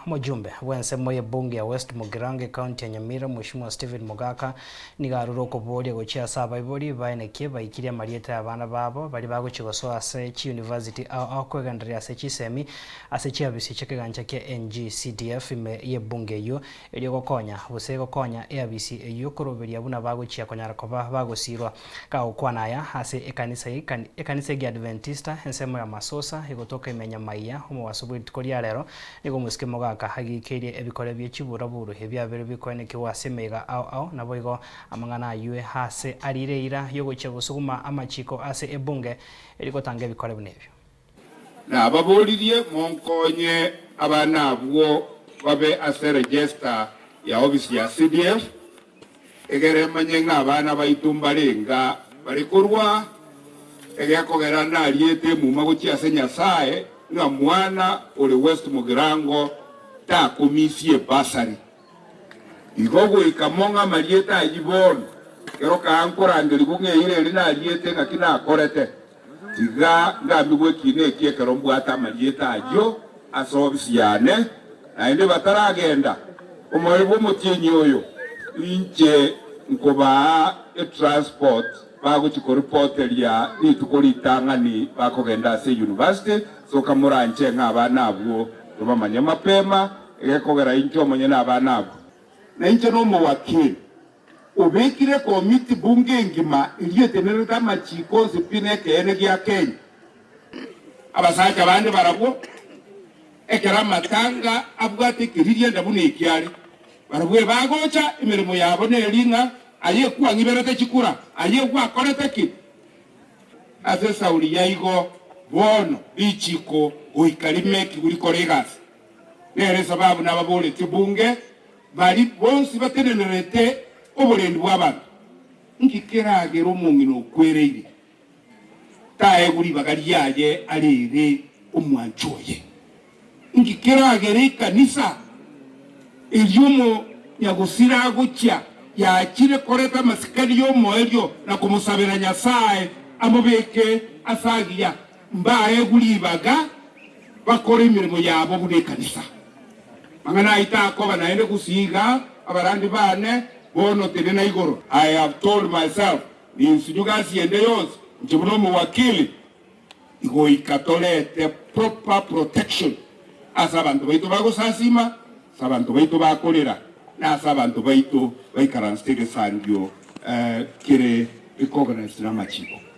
Omojumbe bw'ensemo y'ebunge ya West Mugirango ekaunti ya Nyamira Mweshimiwa Stephen Mogaka nigo arure okoboria gochia ase abaibori baenekie baikirie amarieta y'abana babo baria bagochia gosoa ase chiuniversity ao ao kwegendereria ase chisemi ase chiabisi chi'ekegancha kia NGCDF ime y'ebunge eyio erio gokonya gose gokonya eabisi eyio koroberia buna bagochia konyara koba bagosirwa. Kagokwana aya ase ekanisa ekanisa egiadventista ensemo ya Masosa egotoka ime ya Nyamaiya omobaso bw'erituko ria rero nigo omosike mogaka agiikeirie ebikore bie chiburaburu ebiabere bikoenekigwa ase emeiga ao ao naboigo amang'ana ayue ase arire eira yogochia gosuguma amachiko ase ebunge erio gotanga ebikore buna ebio. Nababoririe monkonye abana abwo babe ase register ya ofisi ya CDF, egere manye ng'a abana baito mbarenga bare korwa, egekogera nariete emuma gochia ase Nyasae ng'a mwana ore West Mugirango takomisia ebasari. Igo goika mong'e amarieta ayio bono, ekero kaa nkorangerigwa ng'a eira eri nariete ng'aki nakorete. Tiga ngambigwe ekiina eki ekero mbwate amarieta ayio ase ofisi yane, naende bataragenda, omoerio bw'omotienyi oyo inche nkobaa etransport bagochia koripoteria rituko ritang'ani bakogenda ase eyunivasiti, soka moranche ng'a abana abwo tobamanye mapema, egekogera inche omonyene abana abwo. Na inche nomowakili. Obekire ekomiti bunge engima eria etenenerete amachiiko onsi pi nekeene gia Kenya. Abasacha bande barabwo, ekero amatanga abwate ekeririanda buna eki are, barabwo ebagocha, emeremo yabo neri ng'a aye ekwang'iberete chikura, aye gwakorete ki? Ase esauri yaigo bono richiiko goika rimekigwe rikore egasi. Nere esababu nababoretie bunge Baria bonsi batenenerete oborendi bw'abanto, inki keragere omong'ina okwereire taegwe ribaga riaye arere omwanchi oye? Inki keragere ekanisa eria omonyagosira agochia yachire koreta amasikani y'omoerio na komosabera Nyasae amobeke ase agiya, mbaegwe ribaga bakore emeremo yabo buna ekanisa? Mang'ana ayio takoba naende gosiiga abarandi baane, bono tenena igoro. I have told myself, ninsinyu gasi ende yonsi, inche buna omowakili, goika torete proper protection ase abanto baito bagosasima, ase abanto baito bakorera, na ase abanto baito baikaransete egesangio kere recognized namachiko.